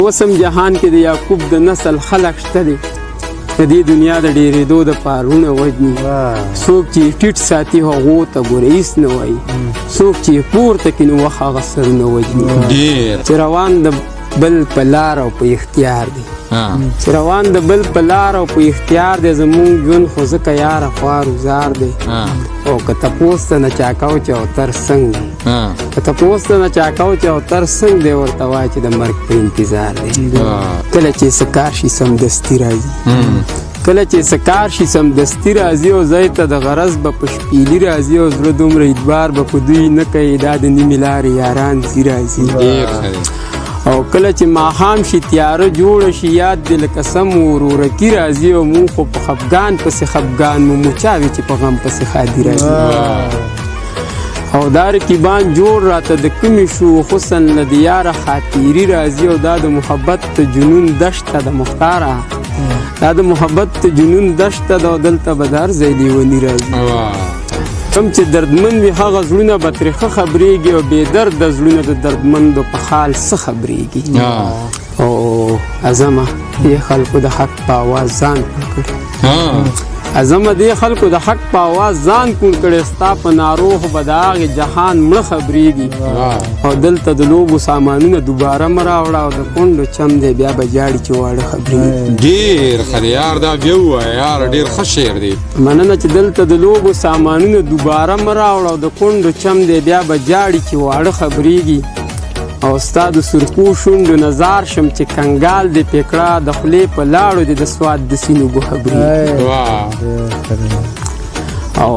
اوس هم جهان کې د یعقوب د نسل خلک شته دی، د دې دنیا د ډېرېدو د پارونه وژني. څوک چې ټیټ ساتي هغو ته ګوره هېڅ نه وایي، څوک چې پورته کړي نو وخت هغه سرونه وژني. ډېر چې روان د بل په لار او په اختیار دی، چې روان د بل په لار او په اختیار دی، زمونږ ژوند خو ځکه یاره خوار و زار دی. او که تپوس ته نه چا کاو چې او تر څنګ دی، که تپوس ته نه چا کاو چې او تر څنګ دی، ورته وایه چې د مرګ په انتظار دی. کله چې څه کار شي سمدستي راځي، کله چې څه کار شي سمدستي راځي، او ځای ته د غرض به په شپېلي راځي، او زړه دومره اعتبار به په دوی نه کوي، دا د نیمې لارې یاران ځي راځي. ډېر ښه دی. او کله چې ماښام شي تیاره جوړه شي، یاد دې لکه سم ورورکي راځي، او مونږ خو په خفګان پسې خفګان مو مچاوي چې په غم پسې ښادي راځي. او دا رقیبان جوړ راته د کمې شو حسن له دیاره خاطري راځي، او دا د محبت د جنون دشته د مختاره، دا د محبت د جنون دشته ده، او دلته به د هر ځای لیوني راځي. کوم چې دردمن وي هغه زړونه به ترې ښه خبرېږي، او بې درده زړونه د دردمندو په حال څه خبرېږي. او اعظمه دې خلکو د حق په اواز ځان کوڼ کړی، اعظمه دې خلکو د حق په اواز ځان کوڼ کړی، ستا په نارو خو به د هغې جهان مړه خبرېږي. او دلته د لوبو سامانونه دوباره مه راوړه، او د کونډو چم دی بیا به ژاړي چې واړه خبرېږي. ډېر ښه دی یار، دا بیا ووایه یار، ډېر ښه شعر دی. مننه چې دلته د لوبو سامانونه دوباره مه راوړه، او د کونډو چم دی بیا به ژاړي چې واړه خبرېږي. او ستا د سرکو شونډو نظار شم چې کنګال دې پې کړه، د خولې په لاړو دې د سوات د سیند اوبه خبرېږي. او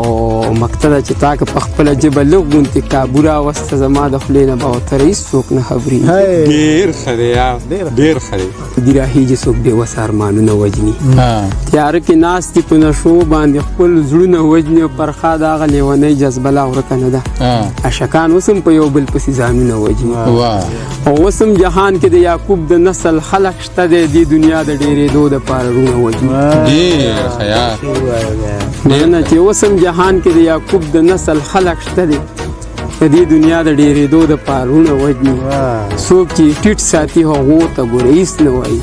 مکتده چې تا که په خپله ژبه لږ غوندې کابو راوسته، زما د خولې نه به ورته هېڅوک نه خبرېږي. ډېر ښه دی یار، ډېر ښه دی. دي راخېږي څوک بې وسه ارمانونه وژني، تیاره کې ناست دي په نشو باندې خپل زړونه وژني، او پرخا د هغه لیونۍ جذبه لا ورکه نه ده، عاشقان اوس هم په یو بل پسې ځانونه وژني. او اوس هم جهان کې د یعقوب د نسل خلک شته دی، دې دنیا د ډېرېدو دپاره وروڼه وژني. ډېر ښه یار. مننه چې اوس هم جهان کې د یعقوب د نسل خلک شته دی، د دې دنیا د ډېرېدو دپاره وروڼه وژني. څوک چې ټیټ ساتي هغو ته ګوره هېڅ نه وایي،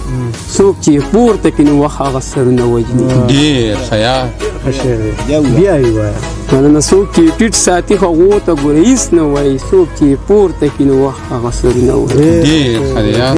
څوک چې پورته کړي نو وخت هغه سرونه وژني. ډېر ښه یار. بیا یې ووایه. مننه څوک چې ټیټ ساتي هغو ته ګوره هېڅ نه وایي، څوک چې پورته کړي نو وخت هغه سرونه وژني. ډېر ښه دی یار.